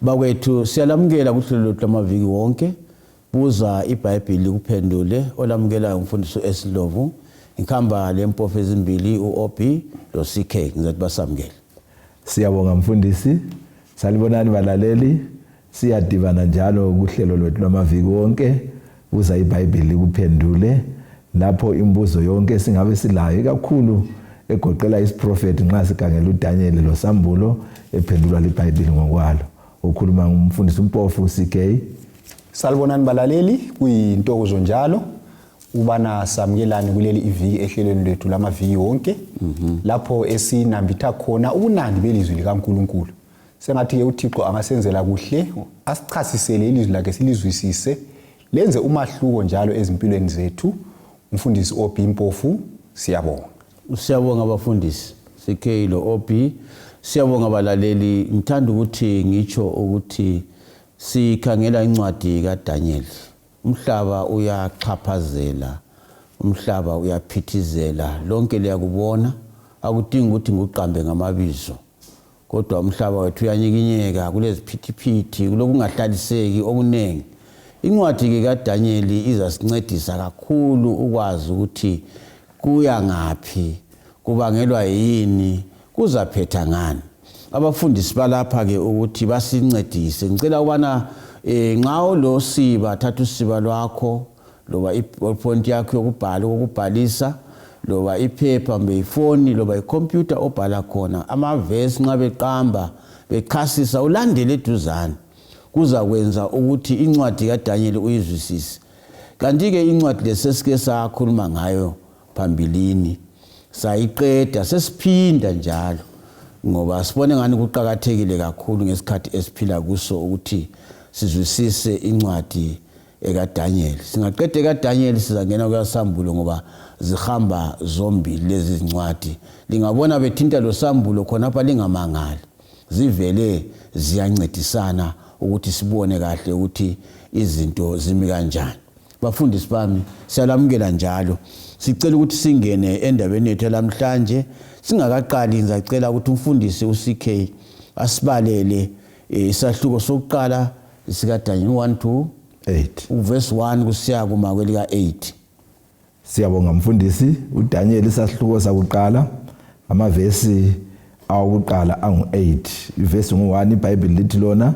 Bakwethu siyalamukela kuhlelo lwethu lwamaviki wonke. Buza iBhayibhili likuphendule. Olamukelayo umfundisi uS Ndlovu. Ngikhamba lempofu ezimbili uOB lo CK. Ngizathi basamukele. Siyabonga mfundisi. Salibonani balaleli. Siyadibana njalo kuhlelo lwethu lwamaviki wonke. Buza iBhayibhili likuphendule. Lapho imibuzo yonke singabe silayo ikakhulu egoqela isiprofethi nxa sikhangela uDanyeli loSambulo ephendulwa liBhayibhili ngokwalo. Ukhuluma ngumfundisi uMpofu CK. Salibonani balaleli, kuyintokozo njalo ubana samukelane kuleli iviki ehlelweni lwethu lamaviki wonke lapho esinambitha khona ubunandi belizwi likaNkulunkulu. Sengathi-ke uThixo angasenzela kuhle, asichasisele ilizwi lakhe silizwisise, lenze umahluko njalo ezimpilweni zethu. Umfundisi OB Mpofu, siyabonga. Siyabonga abafundisi CK lo OB. Siyabonga abalaleli. Ngithanda ukuthi ngitsho ukuthi sikhangela incwadi kaDaniel. Umhlaba uyaxhaphazela, umhlaba uyaphithizela, lonke liyakubona. Akudingi ukuthi ngikuqambe ngamabizo. Kodwa umhlaba wethu uyanyikinyeka, kuleziphithiphithi, kulokungahlaliseki okuningi. Incwadi-ke kaDanyeli izasincedisa kakhulu ukwazi ukuthi kuya ngaphi, kubangelwa yini, kuzaphetha ngani. Abafundisi balapha-ke ukuthi basincedise. Ngicela ukubana nxa ulosiba, thatha usiba lwakho loba i-ballpoint yakho yokubhala okokubhalisa, loba iphepha kumbe ifoni loba ikhompyutha obhala khona amavesi nxa beqamba bechasisa ulandele eduzane, kuzakwenza ukuthi incwadi kaDanyeli uyizwisise. Kanti-ke incwadi le sesike sakhuluma ngayo phambilini, sayiqeda, sesiphinda njalo ngoba sibone ngani kuqakathekile kakhulu ngesikhathi esiphila kuso ukuthi sizwisise incwadi ekaDanyeli. Singaqeda ekaDanyeli sizangena kuyaSambulo ngoba zihamba zombili lezi zincwadi. Lingabona bethinta loSambulo khonapha lingamangali, zivele ziyancedisana ukuthi sibone kahle ukuthi izinto zimi kanjani. Bafundisi bami, siyalamukela njalo. Sicela ukuthi singene endabeni yethu yalamhlanje. Singakaqali ngizacela ukuthi umfundisi uCK asibalele isahluko sokuqala sikaDanyeli 1 to 8. Uverse 1 kusiya kuma kwelika 8. Siyabonga mfundisi. uDaniel isahluko sakuqala amavesi awokuqala angu-8. Ivesi ngu-1 iBhayibheli lithi lona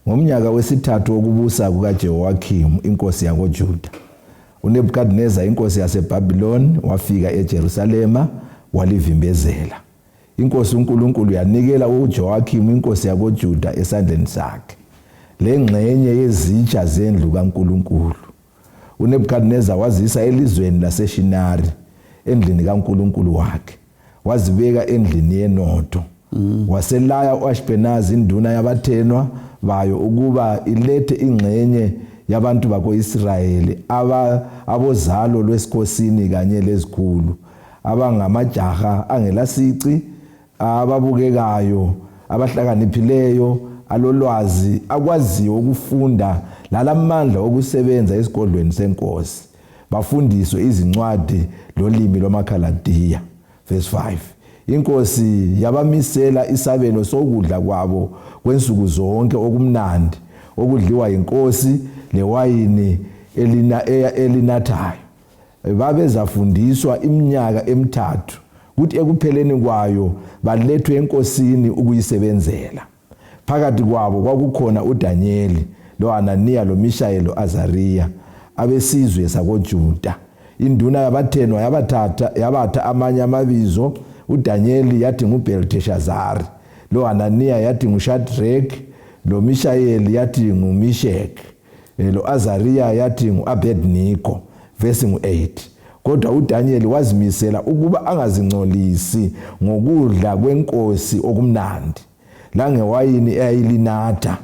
ngomnyaka wesithathu wokubusa kukaJehoyakimu inkosi yakoJuda, uNebukadineza inkosi yaseBhabhiloni wafika eJerusalema walivimbezela. Inkosi uNkulunkulu yanikela uJowakimu inkosi yakoJuda esandleni sakhe, lengxenye yezitsha zendlu kaNkulunkulu. UNebukadineza wazisa elizweni laseShinari endlini kaNkulunkulu wakhe, wazibeka endlini yenotho. Waselaya uAshpenazi induna yabathenwa bayo ukuba ilethe ingxenye yabantu bakoIsrayeli abozalo lwesikhosini kanye lezikhulu, abangamajaha angelasici, ababukekayo, abahlakaniphileyo, alolwazi, akwaziyo ukufunda lalamandla okusebenza esigodlweni senkosi, bafundiswe izincwadi lolimi lwamaKhaladiya. Verse 5. Inkosi yabamisela isabelo sokudla kwabo kwensuku zonke okumnandi, okudliwa yinkosi, lewayini elinathayo. Babezafundiswa iminyaka emithathu, kuthi ekupheleni kwayo balethwe enkosini ukuyisebenzela. Phakathi kwabo kwakukhona uDanyeli, loHananiya, loMishayeli, loAzariya, abesizwe sakoJuda. Induna yabathenwa yabathatha yabatha amanye amabizo, uDanyeli yathi nguBelteshazari, loHananiya yathi nguShadraki, loMishayeli yathi nguMisheki, lo-Azariya yathi ngu-Abednego. Verse ngu-8. Kodwa uDanyeli wazimisela ukuba angazingcolisi ngokudla kwenkosi okumnandi langewayini eyayilinatha.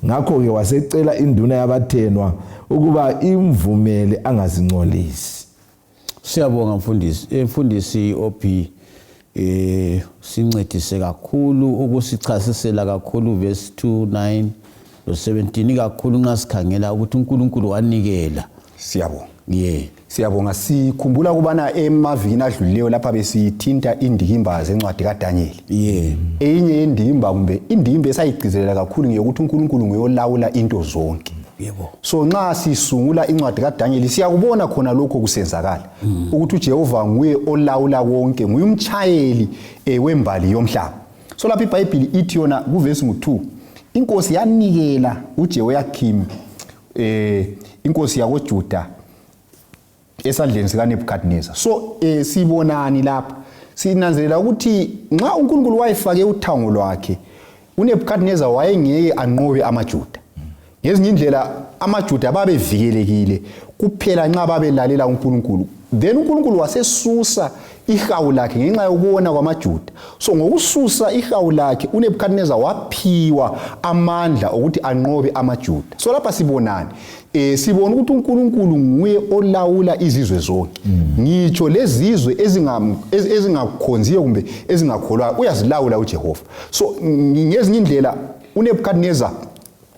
Ngakho-ke wasecela induna yabathenwa ukuba imvumele angazingcolisi. Siyabonga mfundisi. Mfundisi OB sincedise kakhulu ukusichasisela kakhulu verse 2 9 lo 17 kakhulu nxa sikhangela ukuthi uNkulunkulu wanikela. Siyabonga. Ye. Siyabonga. Sikhumbula ukubana emavikini adlulileyo lapha besithinta indikimba zencwadi kaDanyeli. Ye. Eyinye yendikimba kumbe indikimba esayigcizelela kakhulu ngeyokuthi uNkulunkulu nguyolawula into zonke. Yebo. So nxa sisungula incwadi kaDanyeli siyakubona khona lokho kusenzakala ukuthi uJehova nguye olawula konke, nguye umtshayeli wembali yomhlaba. So lapha iBhayibhili ithi yona kuvesi ngu-2, inkosi yanikela uJehoyakhimi inkosi yakoJuda esandleni sikaNebukadnezar. So sibonani lapha? Sinanzelela ukuthi nxa uNkulunkulu wayefake uthango lwakhe, uNebukadnezar wayengeke anqobe amaJuda. Ngezinye indlela amaJuda babevikelekile kuphela nxa babelalela uNkulunkulu. Then uNkulunkulu wasesusa ihawu lakhe ngenxa yokuwona kwamaJuda. So ngokususa ihawu lakhe uNebukadnezar waphiwa amandla okuthi anqobe amaJuda. So lapha sibonani? Sibona ukuthi uNkulunkulu nguye olawula izizwe zonke. Ngitsho lezizwe ezingakhonziyo kumbe ezingakholwayo uyazilawula uJehova. So ngezinye indlela uNebukadnezar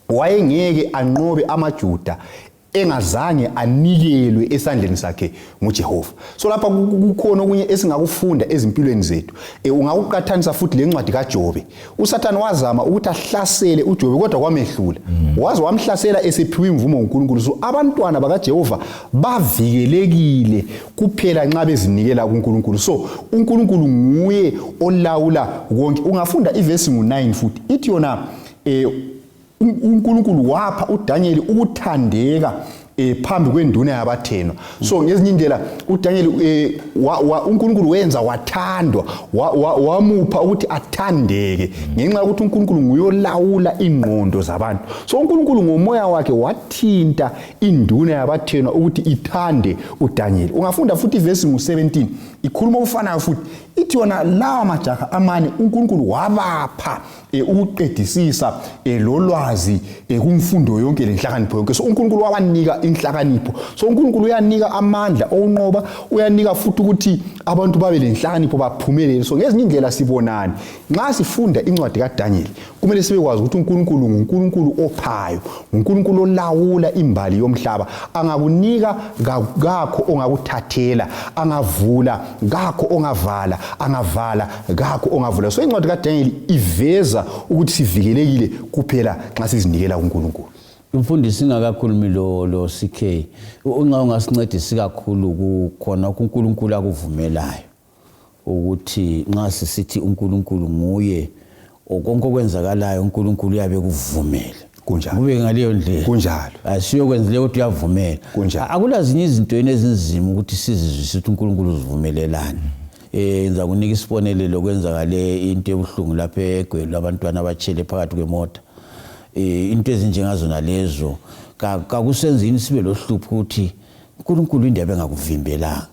wayengeke anqobe amaJuda engazange anikelwe esandleni sakhe nguJehova. So lapha kukhona okunye esingakufunda ezimpilweni zethu. Ungakuqathanisa futhi lencwadi kaJobe. USathane wazama ukuthi ahlasele uJobe kodwa kwamehlula. Waze wamhlasela esephiwe imvumo nguNkulunkulu. So abantwana bakaJehova bavikelekile kuphela nxa bezinikela kuNkulunkulu. So uNkulunkulu nguye olawula konke. Ungafunda ivesi ngu-9 futhi ithi yona uNkulunkulu wapha uDaniel ukuthandeka phambi kwenduna yabathenwa. So ngezinye indlela uDaniel uNkulunkulu wenza wathandwa, wamupha ukuthi athandeke ngenxa yokuthi uNkulunkulu nguyolawula ingqondo zabantu. So uNkulunkulu ngomoya wakhe wathinta induna yabathenwa ukuthi ithande uDaniel. Ungafunda futhi ivesi ngu-17 ikhuluma okufanayo futhi, ithi yona lawa majaha amane uNkulunkulu wabapha ukuqedisisa lolwazi kumfundo yonke lenhlakanipho yonke. So uNkulunkulu wabanika inhlakanipho. So uNkulunkulu uyanika amandla okunqoba, uyanika futhi ukuthi abantu babe lenhlakanipho baphumelele. So ngezinye indlela sibonani nxa sifunda incwadi kaDaniel, kumele sibekwazi ukuthi uNkulunkulu nguNkulunkulu ophayo, nguNkulunkulu olawula imbali yomhlaba. Angakunika kakho ongakuthathela, angavula kakho ongavala, angavala kakho ongavula. So incwadi kaDaniel iveza ukuthi sivikelekile kuphela nxa sizinikela kuNkulunkulu. Umfundisi ingakakhulumi lo CK, unxa ungasincedisi kakhulu kukhona uNkulunkulu akuvumelayo ukuthi nxa sisithi uNkulunkulu nguye konke okwenzakalayo uNkulunkulu uyabe kuvumela. Kunjalo. Kube ngaleyo ndlela. Kunjalo. Asiyokwenzileyo ukuthi uyavumela. Kunjalo. Akulazinye izinto ezinzima ukuthi sizizwise ukuthi uNkulunkulu uzivumelelani. Ngiza kunika isibonelelo kwenzakale into ebuhlungu lapha eGwelu, abantwana abatshele phakathi kwemota. Into ezinjengazona lezo kakusenzini sibe lohlupho ukuthi uNkulunkulu indaba engakuvimbelanga.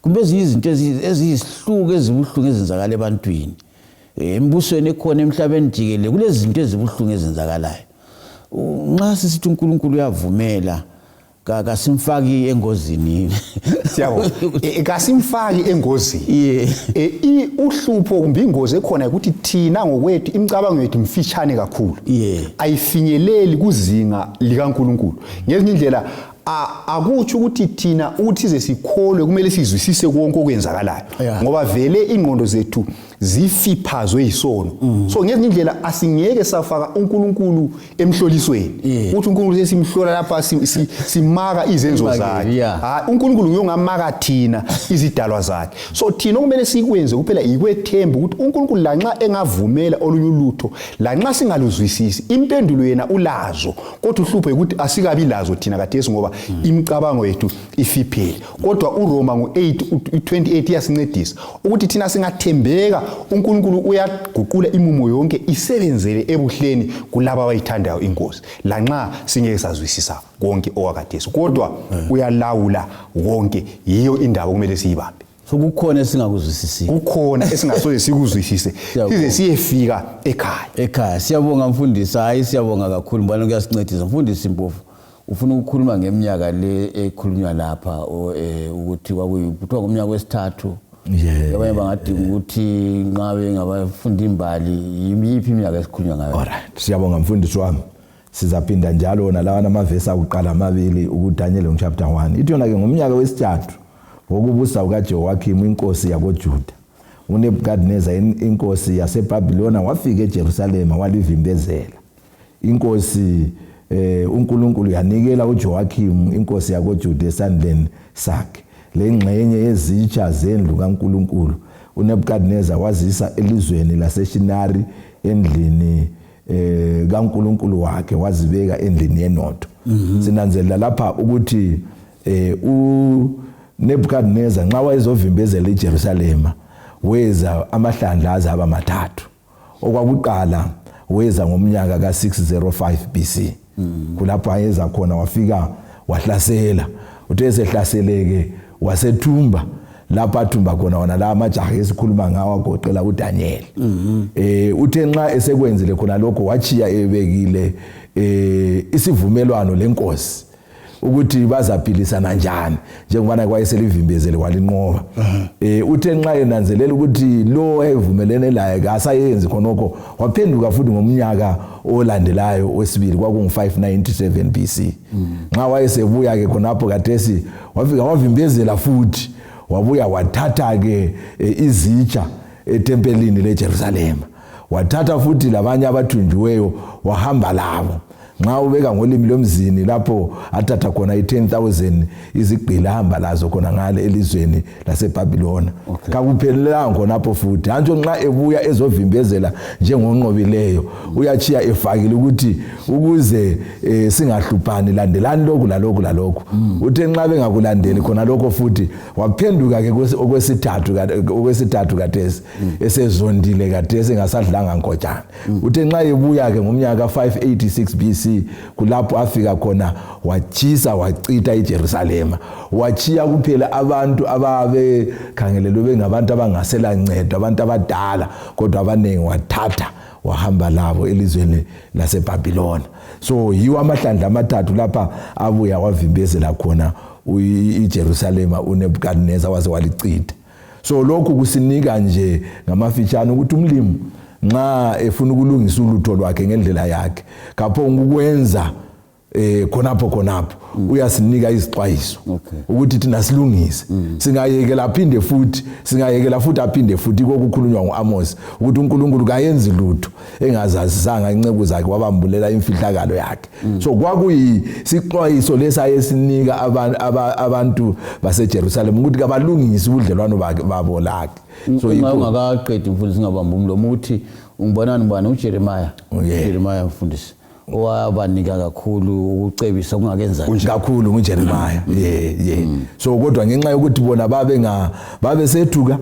Kumbe ezinye izinto eziyisihluku ezibuhlungu ezenzakala ebantwini. Embusweni ekhona emhlabeni jikelele kulezinto ezibuhlungu ezenzakalayo. Nxa sisithi uNkulunkulu uyavumela, kasimfaki engozini. Siyabonga. Kasimfaki engozini. Uhlupho kumbe ingozi ekhona ukuthi thina ngokwethu imicabango yethu mfitshane kakhulu. Ayifinyeleli kuzinga likaNkulunkulu. Ngezinye indlela akutsho ukuthi thina ukuthi size sikholwe kumele sizwisise konke okwenzakalayo. Ngoba vele ingqondo zethu zifiphazwe yisono. So ngezinye indlela asingeke safaka uNkulunkulu emhlolisweni. Ukuthi uNkulunkulu sesimhlola lapha simaka izenzo zakhe. uNkulunkulu uyongamaka thina izidalwa zakhe. So thina okumele sikwenze kuphela yikwethemba ukuthi uNkulunkulu lanxa engavumela olunye ulutho, lanxa singaluzwisisi, impendulo yena ulazo. Kodwa uhlupho ukuthi asikabi lazo thina khathesi ngoba imicabango yethu ifiphele. Kodwa uRoma ngu-8 u-28 iyasincedisa ukuthi thina singathembeka, uNkulunkulu uyaguqula imumo yonke isebenzele ebuhleni kulabo abayithandayo inkosi, lanxa singeke sazwisisa konke okwakhathesi, kodwa uyalawula konke. Yiyo indaba okumele siyibambe. So kukhona esingakuzwisisi, kukhona esingasoze sikuzwisise size siyefika ekhaya. Ekhaya. Siyabonga mfundisi. Hayi, siyabonga kakhulu mbana kuyasincedisa. Mfundisi Mpofu, ufuna ukukhuluma ngeminyaka le ekhulunywa lapha ukuthi kuthiwa ngumnyaka wesithathu. Abanye bangadinga ukuthi nxa bengabafunda imbali, yiphi iminyaka esikhulunywa ngayo? Alright, siyabonga mfundisi wami. Sizaphinda njalo wona lawana amavesi akuqala amabili ukuDanyeli chapter 1. Ithi yona ke ngomnyaka wesithathu wokubusa kukaJehoyakimu inkosi yakoJuda, uNebukadineza inkosi yaseBhabhilona wafika eJerusalema walivimbezela. Inkosi uNkulunkulu yanikela uJoakim inkosi yakoJuda esandleni sakhe lengxenye yezitsha zendlu kaNkulunkulu. uNebukadineza wazisa elizweni laseShinari endlini kaNkulunkulu wakhe, wazibeka endlini yenotho. Sinanzelela lapha ukuthi uNebukadineza nxa wayezovimbezela iJerusalema weza amahlandla aze aba mathathu. Okwakuqala weza ngomnyaka ka-605 BC. Kulapho ayeza khona wafika wahlasela. Uthe esehlaseleke wasethumba lapho athumba khona wona la amajaha esikhuluma ngawo agoqela uDaniel. Uthe nxa esekwenzile khona lokho wachiya ebekile isivumelwano lenkosi ukuthi bazaphilisana njani njengobana kwayeselivimbezele walinqoba. Uthe nxa enanzelela ukuthi lo evumelene laye kasayenzi khonokho waphenduka futhi ngomnyaka olandelayo wesibili, kwakungu-597 BC. Nxa wayesebuya ke khonapho kathesi wafika wavimbezela futhi, wabuya wathatha ke izitsha etempelini leJerusalema, wathatha futhi labanye abathunjiweyo wahamba labo. Nxa ubeka ngolimi lomzini lapho athatha khona i-10,000 izigqila hamba lazo khona ngale elizweni laseBhabhilona. Kakuphelelanga khonapho futhi, hantsho nxa ebuya ezovimbezela njengonqobileyo uyachiya efakile ukuthi ukuze singahluphani landelani lokhu lalokhu lalokhu. Uthe nxa bengakulandeli khona lokho futhi waphenduka ke okwesithathu kathesi esezondile kathesi engasadlanga nkotshana. Uthe nxa ebuya ke ngomnyaka ka-586 BC kulapho afika khona watshisa wachitha iJerusalema, wachiya kuphela abantu ababekhangelelwe bengabantu abangaselancedo, abantu abadala, kodwa abaningi wathatha wahamba labo elizweni laseBhabhilona. So yiwo amahlandla amathathu lapha abuya wavimbezela khona iJerusalema uNebukadineza waze walichitha. So lokhu kusinika nje ngamafitshane ukuthi umlimi nxa efuna ukulungisa ulutho lwakhe ngendlela yakhe kaphonga ukwenza khonapho khonapho uyasinika izixwayiso ukuthi thina silungise, singayekela aphinde futhi, singayekela futhi aphinde futhi. Kokukhulunywa nguAmos ukuthi uNkulunkulu kayenzi lutho engazazisanga inceku zakhe, wabambulela imfihlakalo yakhe. So kwakuyisixwayiso lesayesinika abantu baseJerusalem ukuthi kabalungise ubudlelwano babo lakhe. So ungakaqedi mfundisi ngabamba umlomo ukuthi ungibonani bani uJeremiah. Jeremiah mfundisi owabanika kakhulu ukucebisa kungakenzani kakhulu nguJeremiah. So kodwa ngenxa yokuthi bona babe sethuka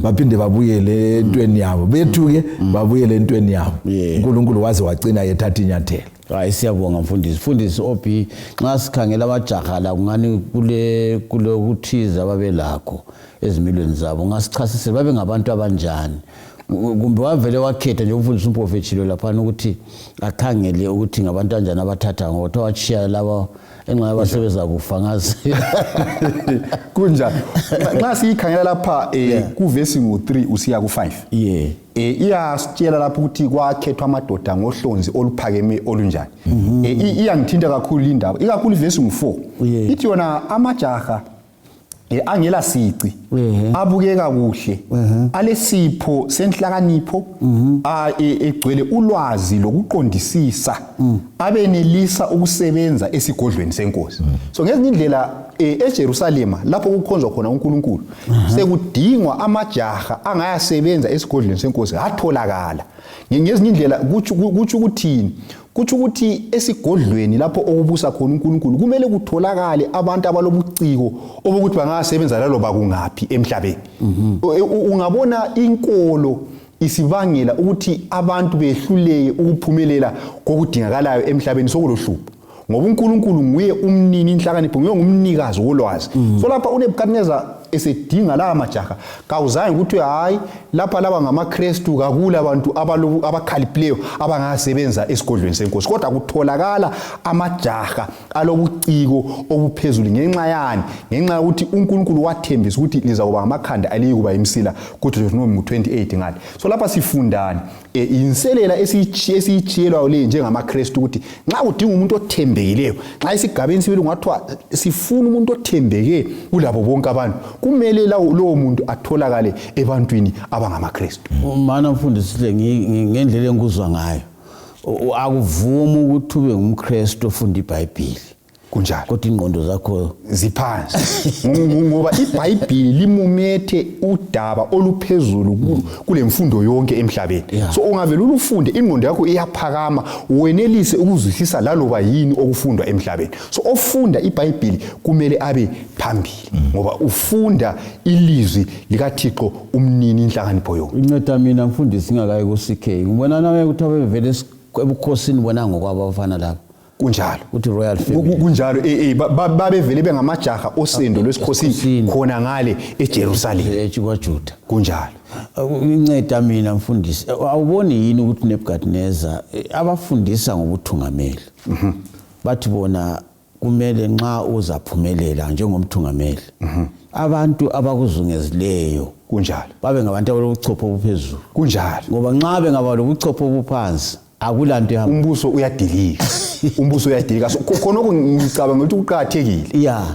baphinde babuyele entweni yabo, bethuke babuyele entweni yabo, uNkulunkulu waze wagcina ethatha inyathelo. Hayi, siyabonga mfundisi. Mfundisi OB, nxa sikhangela amajaha la kungani kule kulokuthize ababelakho ezimilweni zabo, ungasichasisela babe ngabantu abanjani? Kumbe wavele wakhetha nje umfundisi umprofethile laphana ukuthi akhangele ukuthi ngabantu anjani abathatha, ngoba kuthiwa watshiya laba enxa abasebeza kufa ngazi. Kunjani nxa siyikhangela lapha kuvesi ngu-3 usiya ku-5, iyasitshela lapho ukuthi kwakhethwa amadoda ngohlonzi oluphakeme olunjani. Iyangithinta kakhulu indaba, ikakhulu ivesi ngu-4. Ithi yona amajaha angela sici, abukeka kuhle, alesipho senhlakanipho, egcwele ulwazi lokuqondisisa, abenelisa ukusebenza esigodlweni senkosi. So ngezinye indlela eJerusalema lapho kukhonzwa khona uNkulunkulu sekudingwa amajaha angayasebenza esigodlweni senkosi, atholakala. Ngezinye indlela kutsho ukuthini? Kutsho ukuthi esigodlweni lapho okubusa khona uNkulunkulu kumele kutholakale abantu abalobuciko obokuthi bangasebenza laloba kungaphi emhlabeni. Ungabona inkolo isibangela ukuthi abantu behluleke ukuphumelela kokudingakalayo emhlabeni, sokulohlupho, ngoba uNkulunkulu nguye umnini inhlakanipho, nguye ngumnikazi wolwazi. So lapha uNebukadnezar esedinga lawa majaha kawuzange ukuthi hayi lapha laba ngamaKrestu kakula abantu abakhaliphileyo abangasebenza esigodlweni senkosi, kodwa kutholakala amajaha alobuciko obuphezulu. Ngenxa yani? Ngenxa yokuthi uNkulunkulu wathembisa ukuthi lizakuba ngamakhanda aliyikuba imisila, kuDeuteronomy 28 ngale. So lapha sifundani? Inselela esiyitshiyelwayo le njengamaKrestu, ukuthi nxa udinga umuntu othembekileyo, nxa esigabeni sibili kungathiwa sifuna umuntu othembeke kulabo bonke abantu, kumele lowo muntu atholakale ebantwini abangamaKrestu. Mana mfundisi, ngendlela engikuzwa ngayo, akuvumi ukuthi ube ngumKrestu ofunda iBhayibhili Kunjalo, kodwa ingqondo zakho ziphansi, ngoba iBhayibhili limumethe udaba oluphezulu kule mfundo yonke emhlabeni. So ungavele ulufunde, ingqondo yakho iyaphakama, wenelise ukuzwisisa laloba yini okufundwa emhlabeni. So ofunda iBhayibhili kumele abe phambili, ngoba ufunda ilizwi likaThixo umnini inhlakanipho yonke. Inceda mina mfundisi ngakayi ku-CK, ngibona nawe ukuthi abevele ebukhosini bona ngokwabo abafana labo. Kunjalo, uthi royal family. Kunjalo, babevele bengamajaha osendo lwesikhosini khona ngale eJerusalem, kwaJuda. Kunjalo. Inceda mina mfundisi, awuboni yini ukuthi Nebuchadnezzar abafundisa ngobuthungameli bathi bona kumele nxa uzaphumelela njengomthungameli, abantu abakuzungezileyo Kunjalo, babe ngabantu abalobuchopho obuphezulu. Kunjalo, ngoba nxa bengaba lobuchopho obuphansi akulanto ehamba, umbuso uyadilika, umbuso uyadilika. So khonokho ngicabanga ukuthi kuqakathekile,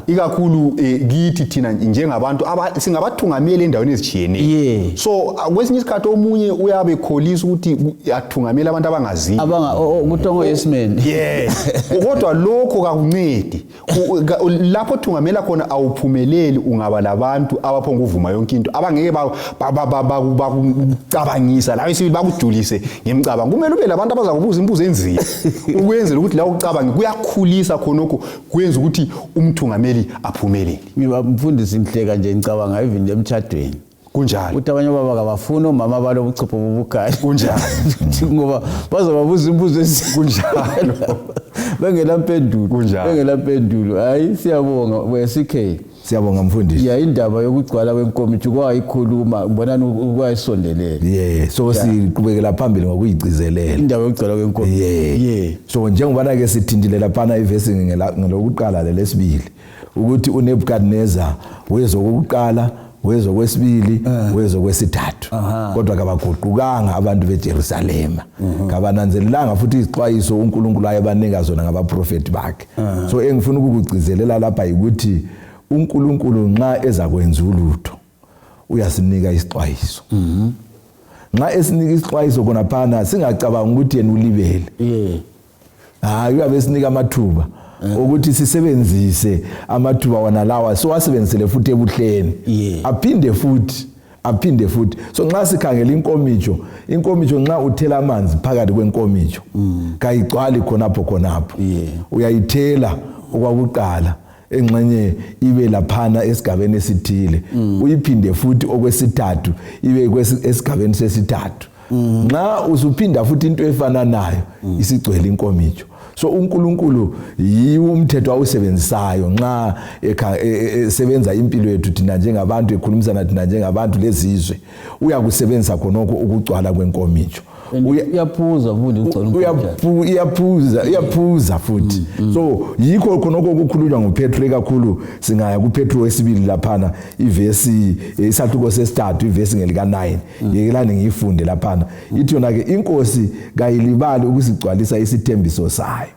ikakhulu kithi thina njengabantu singabathungameli endaweni ezitshiyeneyo. So kwesinye isikhathi omunye uyabe ekholisa ukuthi athungamele abantu abangaziyo, kuthiwa ngo-yes man. Yes, kodwa lokho kakuncedi. Lapho othungamela khona awuphumeleli ungaba labantu abaphonga ukuvuma yonke into, abangeke bakucabangisa lawe sibili, bakujulise ngemicabango. Kumele ube labantu abazakubuza imibuzo enzima ukwenzela ukuthi la ucabange. Kuyakhulisa khonokho, kwenza ukuthi umthungameli aphumelele. Ngiba mfundisi, ngihleka nje, ngicabanga even emtshadweni. Kunjalo. Ukuthi abanye obaba kabafuni omama abalobuchopho bobukhali. Kunjalo. Ngoba bazababuza imibuzo Kunjalo. bengela mpendulo. Kunjalo. Bengela mpendulo. Hayi, siyabonga we CK. Siyabonga mfundisi. Ya, indaba yokugcwala kwenkomithi kwayikhuluma, ngibonani kwayisondelela. Yeah, so siqhubekela phambili ngokuyigcizelela indaba yokugcwala kwenkomithi. So njengobana ke sithintile laphana ivesi ngelokuqala lelesibili, ukuthi uNebuchadnezzar wezokuqala, wezokwesibili, wezokwesithathu, kodwa kabaguqukanga abantu beJerusalema, kabananzelelanga futhi izixwayiso uNkulunkulu ayebanika zona ngabaprofeti bakhe. So engifuna ukukugcizelela lapha yikuthi uNkulunkulu nxa ezakwenza ulutho uyasinika isixwayiso. Nxa esinika isixwayiso khonaphana, singacabanga ukuthi yena ulibele. Hayi, uyabe esinika amathuba ukuthi sisebenzise amathuba wona lawa, siwasebenzisele futhi ebuhleni, aphinde futhi, aphinde futhi. So nxa sikhangela inkomitsho, inkomitsho nxa uthela amanzi phakathi kwenkomitsho, kayigcwali khonapho khonapho. Uyayithela okwakuqala, engxenye ibe laphana esigabeni esithile, uyiphinde futhi okwesithathu, ibe esigabeni sesithathu. Nxa usuphinda futhi into efananayo, isigcwele inkomitsho. So uNkulunkulu yiwo umthetho awusebenzisayo nxa esebenza impilo yethu thina njengabantu, ekhulumisana thina njengabantu lezizwe, uyakusebenzisa khonokho ukugcwala kwenkomitsho. Uyaphuza futhi ukugcwala inkomitsho. Uyaphuza, iyaphuza futhi. So yikho khonokho okukhulunywa nguPetro ikakhulu. Singaya kuPetro wesibili laphana, ivesi, isahluko sesithathu, ivesi ngelika-9. Yekelani ngiyifunde laphana. Ithi yona ke, inkosi kayilibali ukusigcwalisa isithembiso sayo,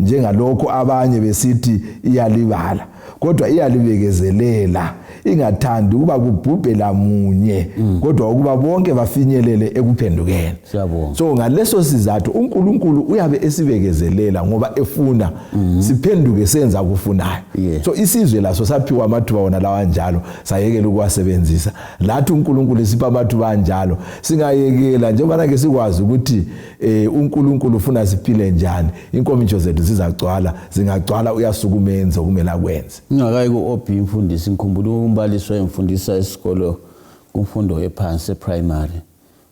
njengalokho abanye besithi iyalibala, kodwa iyalibekezelela, ingathandi ukuba kubhubhe lamunye, kodwa ukuba bonke bafinyelele ekuphendukeni. Siyabonga. So ngaleso sizathu uNkulunkulu uyabe esibekezelela, ngoba efuna siphenduke senza akufunayo. So isizwe laso saphiwa amathuba wona lawa njalo, sayekela ukuwasebenzisa. Lathi uNkulunkulu sipha amathuba anjalo, singayekela, njengoba ke sikwazi ukuthi uNkulunkulu ufuna siphile njani, inkomitsho zethu zizagcwala. Zingagcwala, uyasukuma enze okumele akwenze. Ngingakayi ku-OB mfundisi, ngikhumbula umbalisi wayemfundisa esikolo kumfundo ephansi, eprimary,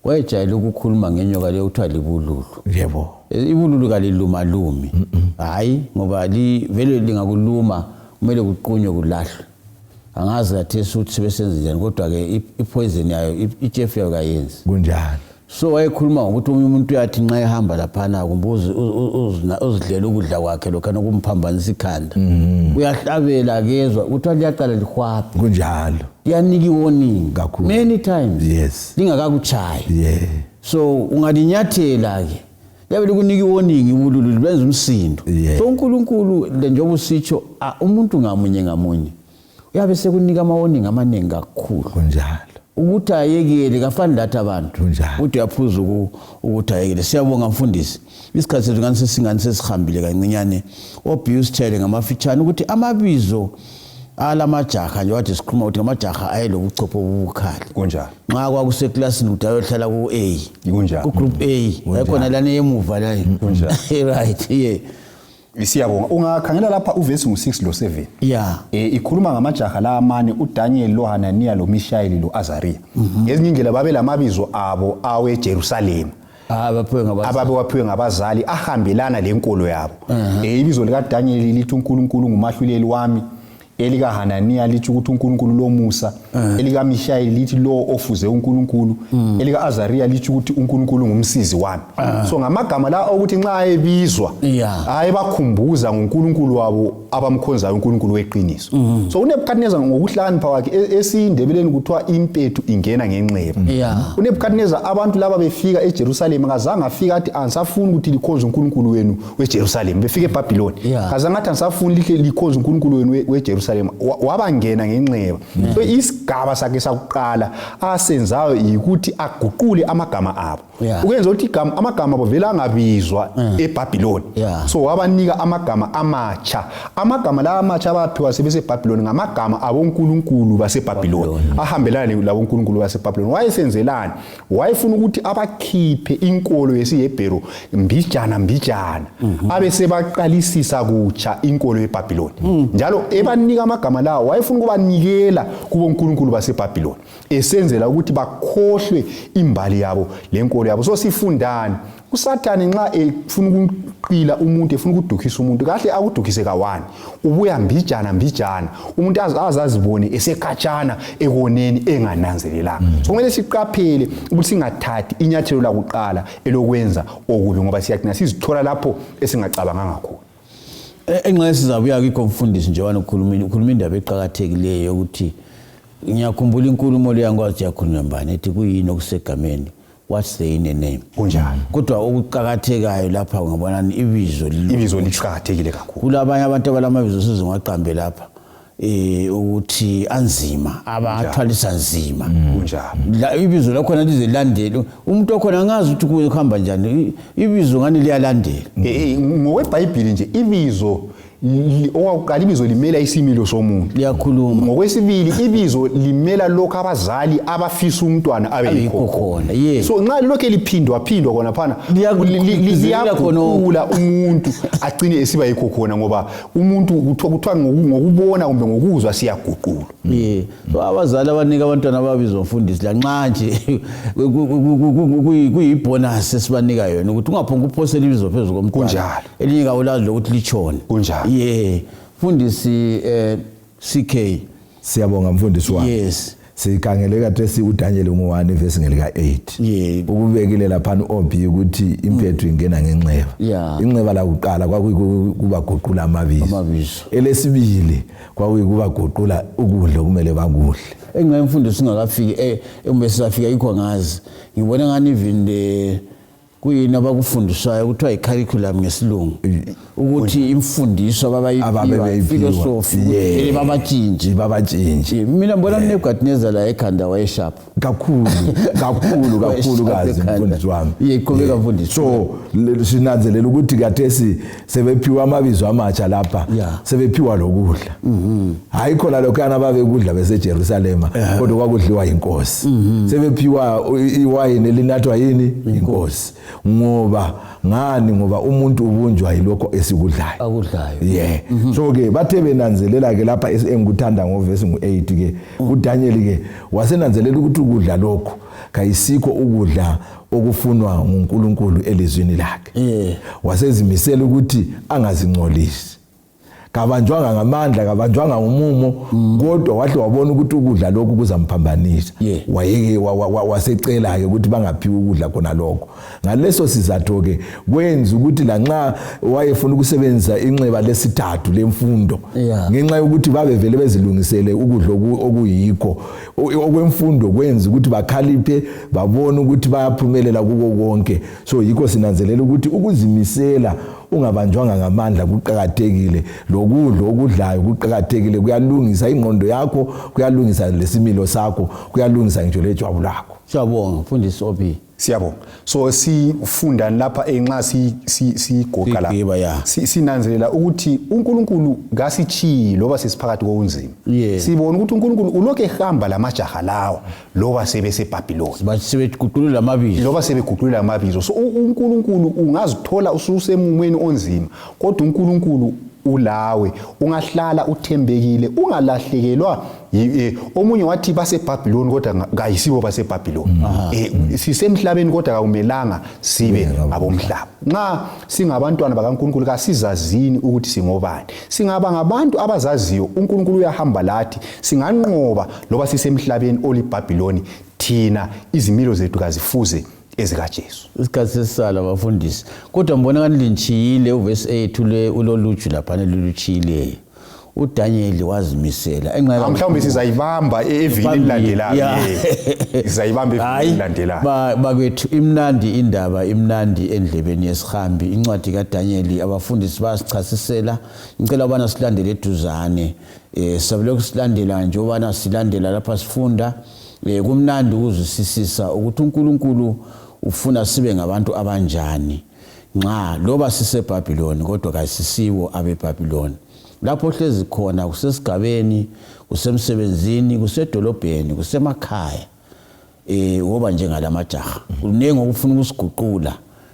wayejayele ukukhuluma ngenyoka leyo kuthiwa libululu. Ibululu kalilumalumi, hayi, ngoba vele lingakuluma kumele kuqunywe kulahlwe. Angazi kathesi ukuthi sebesenze njani, kodwa-ke ipoison yayo, itshefu yayo kayenzi. Kunjalo. So wayekhuluma ngokuthi omunye umuntu uyathi nxa ehamba laphana kumbe uzidlela ukudla kwakhe lokhana kumphambanisa ikhanda, uyahlabela kezwa kuthiwa liyaqala lihwabhe. Kunjalo. Liyanika i-warning Kakhulu. many times. Lingakakutshayi. So ungalinyathela-ke liyabe likunika i-warning, ubululu libenza umsindo. So uNkulunkulu le njengoba usitsho, umuntu ngamunye ngamunye uyabe sekunika ama-warning amaningi kakhulu. Kunjalo. Ukuthi ayekele, kafani lathi abantu. Kunjalo. Ukuthi uyaphuza ukuthi ayekele. Siyabonga mfundisi. Isikhathi sethu ngani sesingani sesihambile kancinyane. Obuse ngamafitshane ukuthi amabizo alamajaha nje wathi sikhuluma ukuthi ngamajaha ayelobuchopho obubukhali. Kunjalo. Nxa kwakuseklasini ukuthi ayohlala ku-A. Kunjalo. Ku-group A. Yakhona lana emuva la. Kunjalo. Right, yeah. Siyabonga. Ungakhangela lapha uvesi ngu-6 lo-7. Ikhuluma ngamajaha la amane, uDaniel lo Hananiya lo Mishayeli lo Azariya. Ngezinye indlela babe lamabizo abo aweJerusalema. Abaphiwe ngabazali. Ababewaphiwe ngabazali ahambelana lenkolo yabo. Ibizo likaDaniel lithi uNkulunkulu ngumahluleli wami. Elika Hananiya lithi ukuthi uNkulunkulu lomusa. Elika Mishayeli lithi lo ofuze uNkulunkulu. Elika Azariya lithi ukuthi uNkulunkulu ngumsizi wami. So ngamagama la ukuthi nxa ebizwa ayebakhumbuza ngoNkulunkulu wabo abamkhonzayo, uNkulunkulu weqiniso. So uNebukadnezar ngokuhlakanipha kwakhe, esiNdebeleni kuthiwa impethu ingena ngenxeba. uNebukadnezar abantu laba befika eJerusalem kazange afika athi angisafuni ukuthi likhonze uNkulunkulu wenu weJerusalem. Befika eBhabhiloni. Kazange athi angisafuni likhonze uNkulunkulu wenu weJerusalem. Wabangena ngenxeba. So isigaba sakhe sakuqala asenzayo yikuthi aguqule amagama abo. Ukwenza ukuthi amagama abo vele angabizwa eBhabhiloni. So wabanika amagama amatsha. Amagama la amatsha abaphiwa sebeseBhabhiloni ngamagama abonkulunkulu baseBhabhiloni. Ahambelana labonkulunkulu baseBhabhiloni. Wayesenzelani? Wayefuna ukuthi abakhiphe inkolo yesiHebheru mbijana mbijana. Abe sebaqalisisa kutsha inkolo yeBhabhiloni. Njalo ebanika amagama lawo wayefuna ukubanikela kubonkulunkulu baseBhabhiloni. Esenzela ukuthi bakhohlwe imbali yabo lenkolo yabo. So sifundani? uSathane nxa efuna ukuqila umuntu, efuna ukudukhisa umuntu, kahle akudukise kawani. Ubuya mbijana mbijana, umuntu azazibone esekhatshana ekoneni engananzelelanga. So kumele siqaphele ukuthi singathathi inyathelo lakuqala elokwenza okubi, ngoba siyagcina sizithola lapho esingacabanganga khona. Engxenye sizabuya kikho mfundisi, njengoba ukhuluma indaba eqakathekileyo yokuthi ngiyakhumbula inkulumo leyo ngikwazi yakhulunywa mbani ethi kuyini okusegameni, what's the in a name. Kunjalo. Kodwa okuqakathekayo lapha ngabonani ibizo ibizo liqakathekile kakhulu. Kulabanye abantu abalamabizo sizingwaqambe lapha ukuthi anzima, abathwalisa nzima. Kunjalo. Ibizo lakhona lize lilandele umuntu okhona, angazi ukuthi kuhamba njani, ibizo ngani liyalandela. NgokweBhayibhili nje ibizo owakuqala ibizo limela isimilo somuntu. Liyakhuluma. Ngokwesibili ibizo limela lokho abazali abafisa umntwana abe yikho khona. So nxa lokho eliphindwa phindwa khona phana liyakhula umuntu agcine esiba yikho khona, ngoba umuntu kuthiwa ngokubona kumbe ngokuzwa siyaguqulwa. So abazali abanika abantwana ababizwa mfundisi lanxa nje kuyibonus esibanika yona ukuthi ungaphonga uphosela ibizo phezu komntwana. Kunjalo. Elinye kawulazi lokuthi litshone. Kunjalo. Mfundisi CK. Siyabonga mfundisi wami. Yes. Sikhangele kathesi uDaniel 1 verse ngelika 8. Ukubekile lapha uOB ukuthi impethu ingena ngenxeba. Inxeba la kuqala kwakuyikubaguqula amabizo. Elesibili kwakuyikubaguqula ukudla okumele bakudle. Engxenye mfundisi ungakafiki embe sisafika yikho ngazi. Ngibona ngani even the kuyini abakufundiswayo kuthiwa i-curriculum ngesilungu ukuthi imfundiso ababayiphiwa philosophy babatshintshe babatshintshe. Mina ngibona uNebukadnezar la ekhanda wayesharp kakhulu kakhulu kakhulu kazi mfundisi wami. Iqhubeka mfundisi. So sinanzelela ukuthi kathesi sebephiwa amabizo amatsha lapha, sebephiwa lokudla. Hayi khona lokhana babekudla beseJerusalema, kodwa kwakudliwa inkosi. Sebephiwa iwayini elinathwa yini? Inkosi. Ngoba ngani? Ngoba umuntu ubunjwa yilokho esikudlayo. Akudlayo. So ke bathe benanzelela ke lapha engikuthanda ngovesi ngu8 ke uDaniel ke wasenanzelela ukuthi ukudla lokho kayisikho ukudla okufunwa nguNkulunkulu elizwini lakhe. Wasezimisela ukuthi angazingcolisi. Kabanjwanga ngamandla, kabanjwanga ngumumo, kodwa wahle wabona ukuthi ukudla lokhu kuzamphambanisa. Wayeke wasecela-ke ukuthi bangaphiwi ukudla khona lokho. Ngaleso sizatho-ke kwenza ukuthi lanxa wayefuna ukusebenzisa inxeba lesithathu lemfundo, ngenxa yokuthi babevele bezilungisele ukudla okuyikho okwemfundo, kwenza ukuthi bakhaliphe, babone ukuthi bayaphumelela kuko konke. So yikho sinanzelela ukuthi ukuzimisela ungabanjwanga ngamandla kuqakathekile, lokudla okudlayo kuqakathekile, kuyalungisa ingqondo yakho, kuyalungisa lesimilo sakho, kuyalungisa ngitsho lejwabu lakho. Siyabonga mfundisi Obi. Siyabonga. So sifundani lapha nxa sigoqa la? Sigqiba, ya. Sinanzelela ukuthi uNkulunkulu kasitshiyi loba sesiphakathi kobunzima. Sibona ukuthi uNkulunkulu ulokhu ehamba lamajaha lawa loba sebeseBhabhiloni. Bathi sebeguqulula amabizo. Loba sebeguqulula amabizo. So uNkulunkulu ungazithola ususemumweni onzima, kodwa uNkulunkulu ulawe, ungahlala uthembekile, ungalahlekelwa. Omunye wathi baseBhabhiloni kodwa kayisibo baseBhabhiloni. Sisemhlabeni kodwa kakumelanga sibe ngabomhlaba. Nxa singabantwana bakaNkulunkulu kasizazini ukuthi singobani. Singaba ngabantu abazaziyo, uNkulunkulu uyahamba lathi, singanqoba loba sisemhlabeni oliBhabhiloni. Thina izimilo zethu kazifuze ezikaJesu. Isikhathi sesisala bafundisi, kodwa ngibona ngathi lintshiyile uvesi 8 uloluju laphana lolutshiyileyo. uDaniel wazimisela enxa mhlawumbe sizayibamba evikini elilandelayo. Sizayibamba evikini elilandelayo. Bakwethu, imnandi indaba, imnandi endlebeni yesihambi. Incwadi kaDaniel abafundisi bayasichasisela. Ngicela ubana silandele eduzane, sabelokhu silandela nje ubana silandela lapha sifunda. Kumnandi ukuzwisisisa ukuthi uNkulunkulu ufuna sibe ngabantu abanjani nxa loba siseBhabhiloni, kodwa kasisibo abeBhabhiloni. Lapho ohlezi khona, kusesigabeni, kusemsebenzini, kusedolobheni, kusemakhaya, woba njengalamajaha. Kunengi okufuna ukusiguqula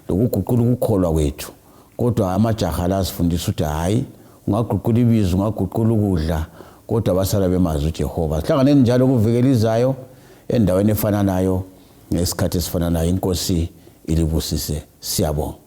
lokuguqula ukukholwa kwethu, kodwa amajaha la asifundisa ukuthi hayi, ungaguqula ibizo, ungaguqula ukudla, kodwa basala bemazi uJehova. Sihlanganeni njalo kuviki elizayo endaweni efananayo ngesikhathi esifananayo. Inkosi ilibusise. Siyabonga.